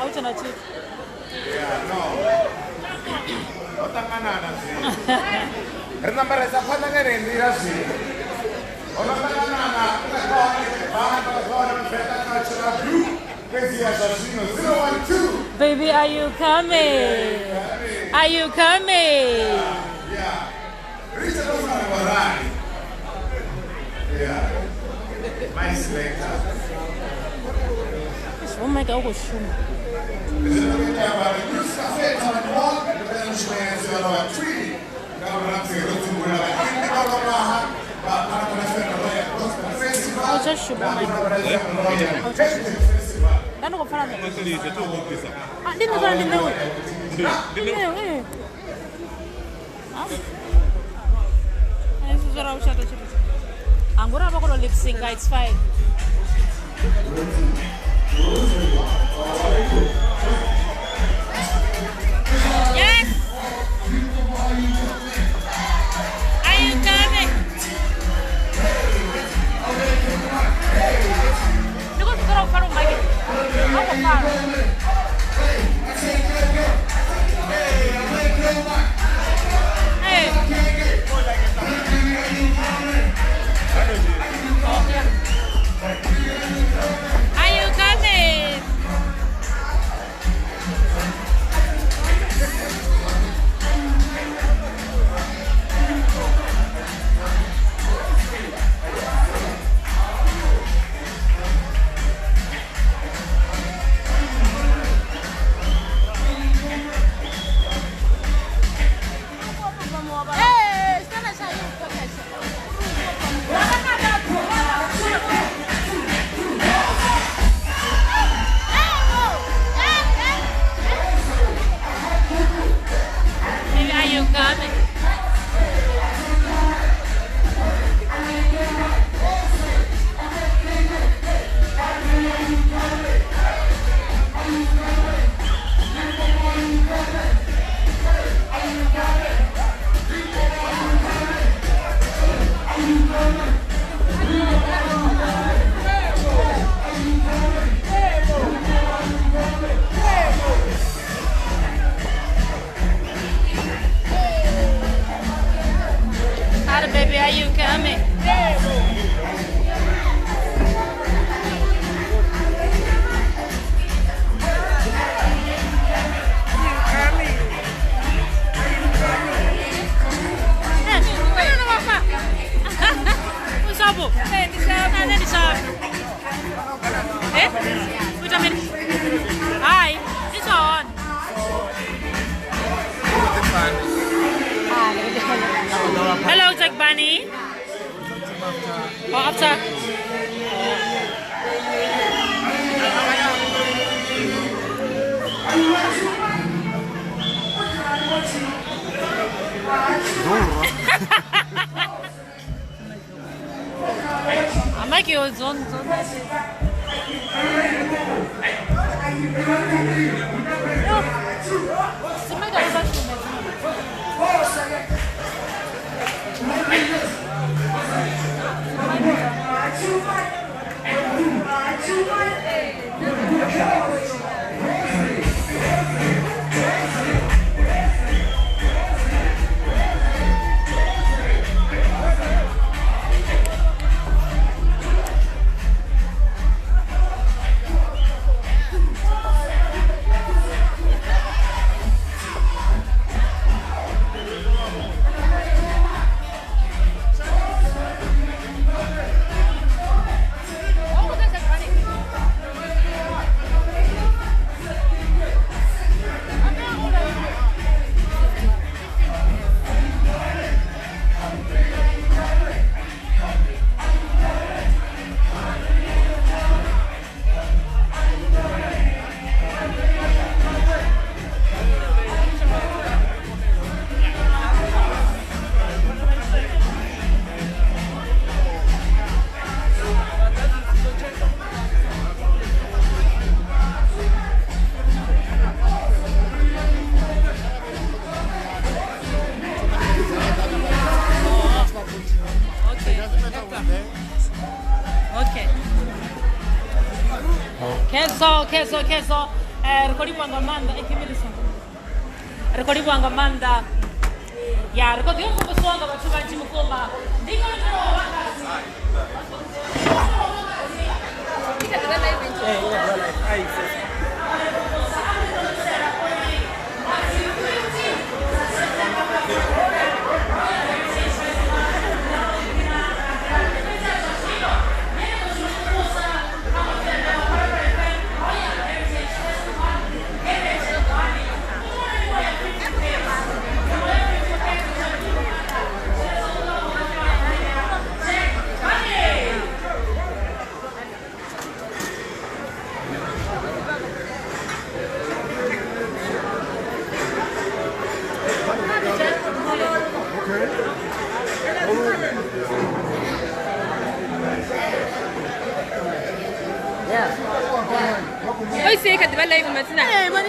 Aucha na chief. Yeah, no. Otangana na si. Ri nambaresa phanḓa nga yeneyi nḓila zwino. Ho no ṱanganana nga kha cultural blue. Fhedzi ya zwa zwino 012. Baby, are you coming? Are you coming? Yeah. Richard Osman. Yeah. My selector. Oh my God, shuma. I'm gonna have a lip sync, it's fine. Yes! Are you coming? Hey! Are you coming? Baby, are you coming? Wait a minute. Hi, it's on. Hello, Jack Bunny. Oh, after. I make your zone. Okay. Cancel. Ri khou livhuwa nga maanḓa ikimiliswa, ri khou livhuwa nga maanḓa. Ya ri khou ḓi mvumvusiwa nga vhathu vhanzhi vhukuma, ndi nga Oi, sei, cadê vai live, Matina? Eh, mani.